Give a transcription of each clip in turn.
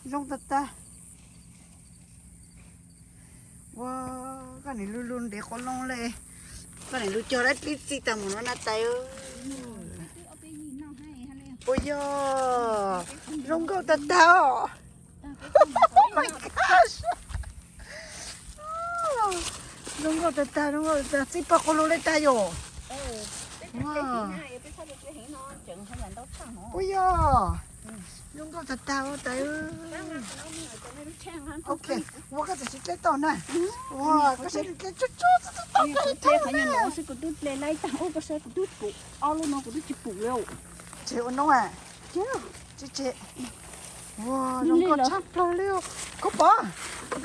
Zoo tag tag. Ua, koj niam lug lug ntev quas loo le. Koj niam lug cog dlaab dlib txij tag mus no na tais. Puas yog? Zoo nkauj tag tag os. Oh my gosh. Zoo nkauj tag tag, zoo nkauj tag, txij pawg quas lug le tag yom. Puas yog? Zoo nkauj tag tag os tais. Ok, ua koj txawm siv dleb tau na. Ua koj siv dleb tsuag tsuag tau dleb tau na. Kuv tub dleb laib tag ua koj saib kuv tub pum ob lub no kuv tub tsis pum li. Tsis ua noob a? Tsis tsis. Ua zoo nkauj tshaj plaws li. Koj pom,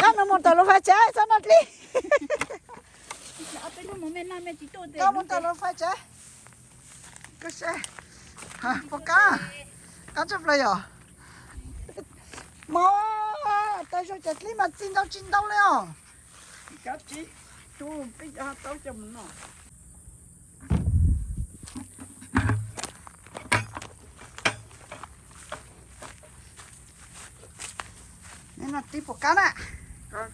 koj no mus tom lub fais tsav txhob noj dlib. Koj mus tom lub fais tsav. Koj saib, puas qab? Qab tshaj plaws yom. Mog, tas zog cov dlib mas txi ntau tsis ntau li os. Neb noj dlib puas qab na? Qab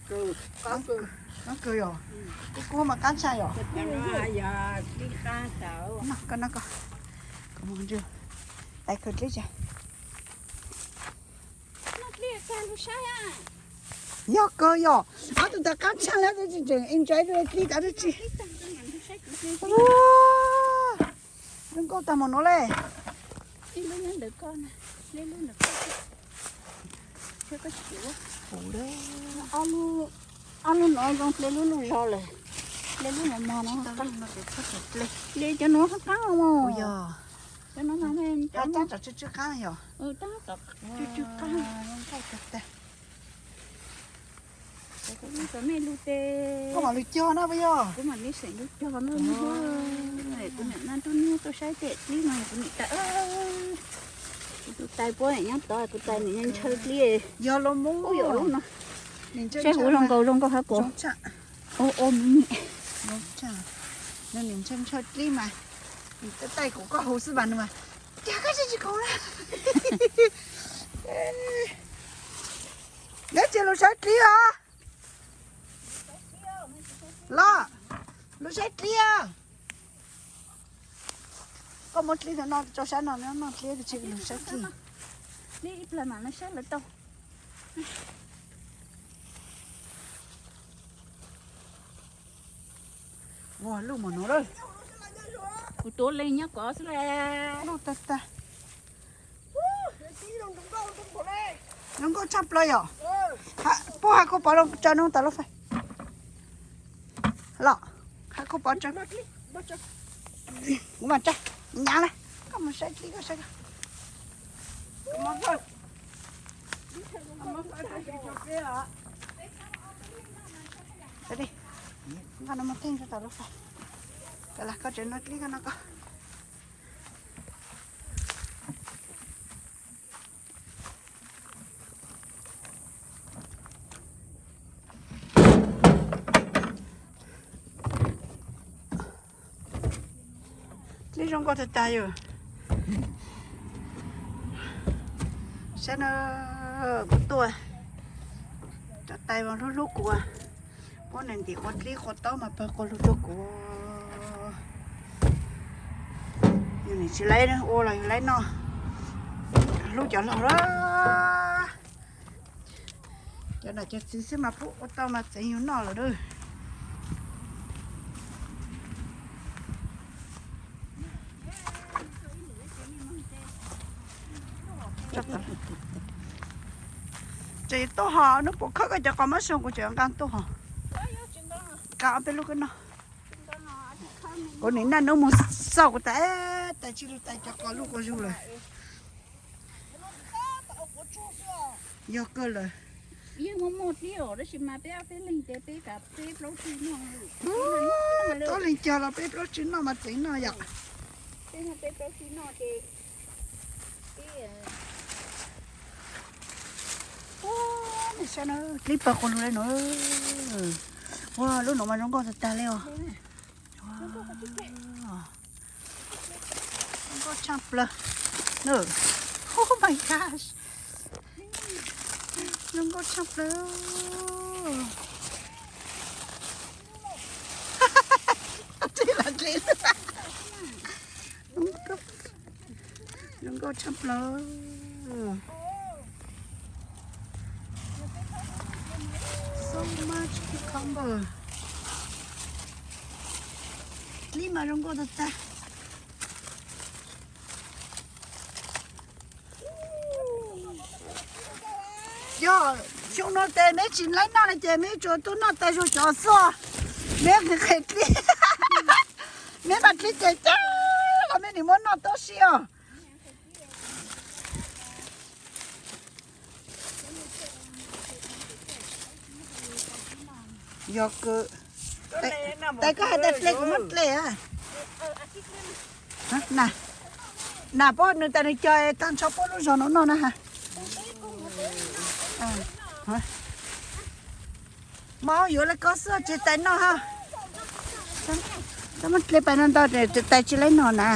kawg yom. Kub kub mas qab tshaj yom. Koj noj koj, tais khaws dlib tsa. Yog kawg yom, ob tug tais qab tshaj li, tseem enjoy dlib tas dab tsi. Zoo nkauj tag mus no le. Ob lub no zoo ple lub lub zog lawm, ple lub mos mos no. Ple cov no qab qab os. Cov no mas tsw tsw qab yom. Tsw tsw qab. Zoo nkauj tag tag. Kuv mam lug cog na puas yog? Kuv mam li seem lug cog na. Kuv niam nab ntuj niag tuaj saib tej dlib no kuv niam tas, kuv tus tais puab nyob tod kuv tais niam ntshaw dlib. Yog los mus. Saib huv zoo nkaus zoo nkauj hab kuv. Nws niam ntshaw ntshaw dlib mas, nws tais kuv koj huv xwb mas nws mas, cas koj tsis tsis khuv na. Neb tsis lug saib dlib os? Los, lug saib dlib os. Koj muab dlib no rau sab no, noj dlib tsis lug saib dlib. Ua luj mos no lawm. Kuv tuav leej nyob kov xwb le. Luj tag tag. Zoo nkauj tshaj plaws yom. Puab has kuv pov loo tso nub tas lub fais. Los, has kuv pov tso. Kuv mas tsa, nyav le, koj mus saib dlib koj saib. Nqa no mus theej rau tom lub fais. Koj los koj tseem noj dlib koj no koj. Dlib zoo nkauj tag tag yom. Saib na, kuv tuaj, cov tais mas hlub hlub kuv, muab nws ntim qua dlib qua taub mas pawg qua lug rau kuv. Yus nim tsis laib ua los yus laib noj, hlub cov laug lawm. Cov nam cov txiv xwb mas pub ua tau mas txeev yus noj lawm lauj. Tseem tuaj hos, hnub puas khawb koj cov qos mab soo kuv tseem nqa tuaj hos. Nqa ob peb lub koj noj. Kuv nim naj nub mus xauj kuv tas, tas tsis lug tais cov qos lub quas zug lawm. Yog kawg lawm. Txhob lees cog los peb plaub tswv noj mas txeev noj yom. Dlib pawg qua lug le no. Ua lub no mas zoo nkauj tag tag li os. Zoo nkauj tshaj plaws. Oh my gosh. Zoo nkauj tshaj plaws. Zoo nkauj tshaj plaws. So much cucumber. Dlib mas zoo nkauj tag tag. Yog xyoo no tes meb tsis laib noj li ces meb tsuas tuaj noj tas zog cov xwb. Meb qhia dlib, meb mas dlib ces cab los meb nim muab noj tau si os. Yog kawg. Tais koj hais tais dle kuv muab dle. Na, na, puab nws tas nws cog tag nrho puab lub zog no noj na ha. Mov yuav le koj xwb tsis tais noj ha. Txhob muab dle pais no ntau tais tsis laib noj na.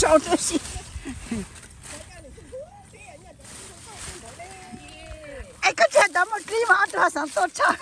Sau tib si. Es koj tsis hais tias muaj dlib mas ob tug ho xav tuaj tshaj.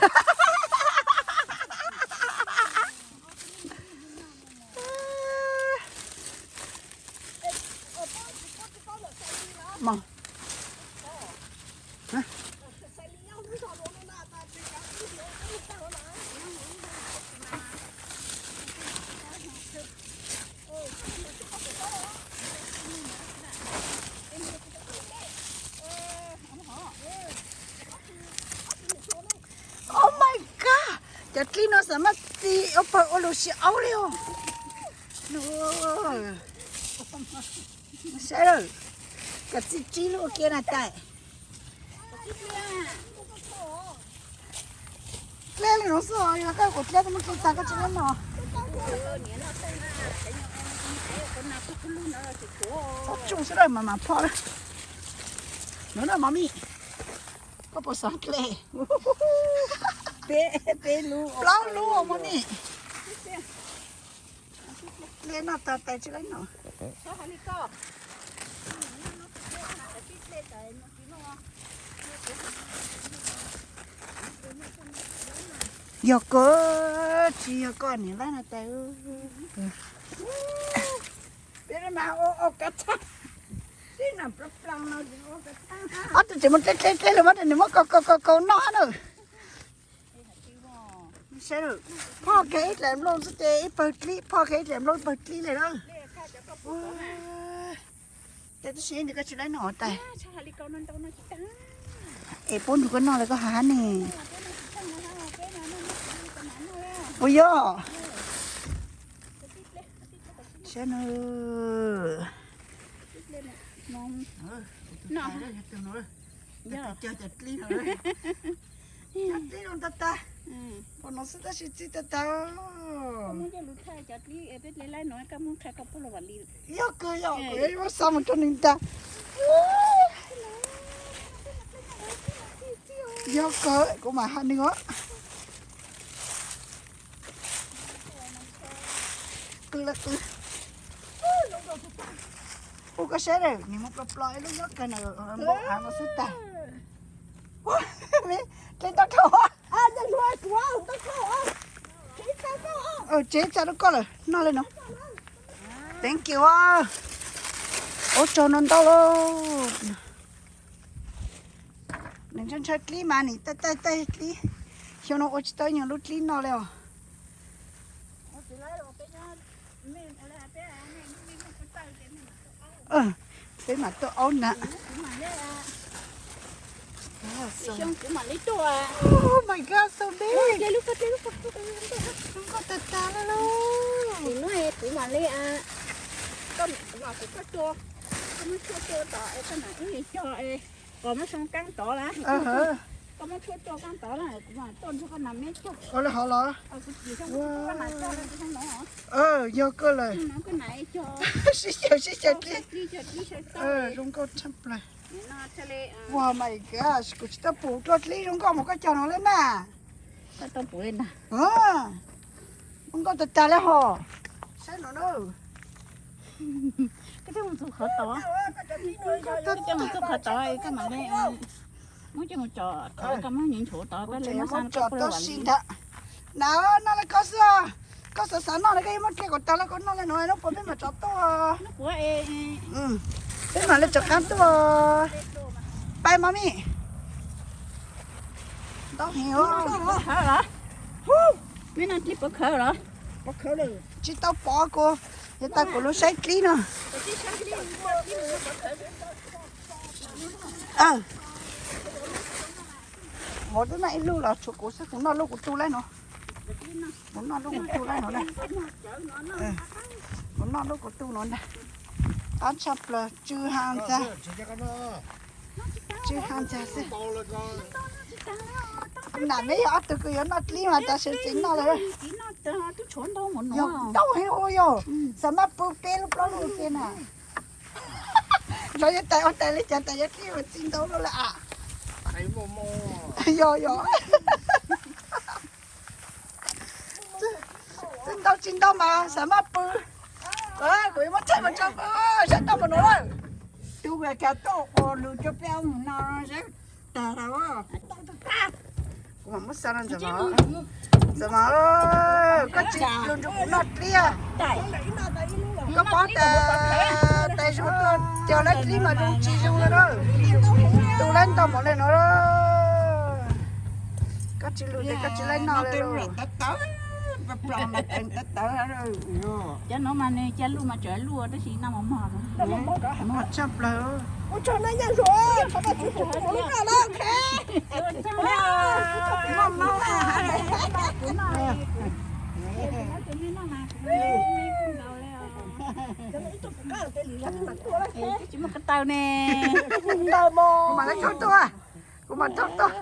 Oh my god, cov dlib no xav maj txi ua pawg ua lug si aub li os. Saib lawm, cov txi tsib lub ua kiag na tais. Dleb li no xwb os, yog koj kuv dleb muab dleb tag koj tsis laib noj. Txhob tsuj xwb lawm mas mam phom lawm. No na mov mij, koj puas xav dleb? Plaub lub mov mij. Dleb noj tag tais tsis laib noj. Yog koj tsis yog koj niam laib no tais. Peb mas ua kav tshaj. Ob tug tseem muab dleb dleb dleb los mas nws muab kaus kaus kaus kaus noj na. Saib lawm, phoj kiag ib dlaim nplooj xwb ces ib pawg dlib, phoj kiag ib dlaim nplooj ib pawg dlib li lawm. Ces tab sis nws koj tsis laib noj tais. Es puab nrug koj noj li koj hais hab ne. Puas yog? Saib na. Cog dlib no tag tag. Pom no xwb tab sis txi tag tag. Yog kawg yog kuv yuav muab xa mus rau nws ntag. Yog kawg kuv mam hais nws os. Qw la qw. Ua koj saib lawm, nws muaj plos plos ib lub nyob kawg na, npau av no xwb tag. Dleb ntau dhau. Tsev txav rau koj lawm, noj li no. Thank you. Ua tsaug no ntau lauj. Nws ntshaw ntshaw dlib mas nim taij taij taij dlib. Xyoo no ua tsis tau ib nyuag lub dlib noj li os. Peb mam tuaj aub na. Oh my god, so big. Zoo nkauj tag tag li lauj. Koj muab tshuaj rau tom es koj mam ib cog es koj muab soo kaab tod lawm. Koj muab tshuaj rau kaab tod lawm kuv mam tuaj nrog koj nas meb cog. Ua li hov los? Yog kawg lawm. Sib xyaw sib xyaw dlib. Zoo nkauj tshaj plaws. Oh my god, kuv tsis tau pum dlua dlib zoo nkauj mus koj cog no li na. Zoo nkauj tag tag li hos. Saib no na. Koj coj mus txug qhov tod, koj coj mus txug qhov tod koj mam li. Muab coj mus tso, koj muab nyiv nchuav tod, peb le muab tso tod si ntag. Na, noj li koj xwb. Koj xav xav noj na, koj yuav muab dliab kom tag los koj noj li no, hnub puas peb mam tso tuaj. Peb mam li rov qab tuaj. Pais mami. Ntau heev. Tsis tau pov kuv, yog tas kuv lub saib dlib no. Hov twb noj ib lub los tshuav kuv xwb, kuv noj lub kuv tu laib no. Kuv noj lub kuv tu laib no na. Kuv noj lub kuv tu no ntag. Qab tshaj plaws, tsw ha ntxag. Tsw ha ntxag xwb. Nam me yog ob tug kuv yuav noj dlib mas tas sis tsis noj lawm. Yog ntau heev ua yog, xav maj pw peb lub plaub lub kiag na. Ntshe yuav tais ua tais li cas tais yuav dlib mas txi ntau lawm a. Yog yog. Txi ntau tsis ntau mas xav maj pw. Kuv yuav muab thaij mas tso, saib tau mus no lawm. Tus kag tuaj ua lus rau peb mus no, tag lawm. Kuv mam muab xa no ntxawm mas, ntxawm mas, koj tsis lus nrog kuv noj dliab. Koj paub tas tais zoo tuaj cog laib dlib mas zoo tsis zoo li na. Tu laib ntau npaum li no. Koj tsis lus ces koj tsis laib noj li lauj. Cov no mas nws cog lus mas tseem luaj tab sis noj mos mos. Mos tshaj plaws. Tsis muaj ko taw ne. Kuv mam li thauj tuaj, kuv mam thauj tuaj.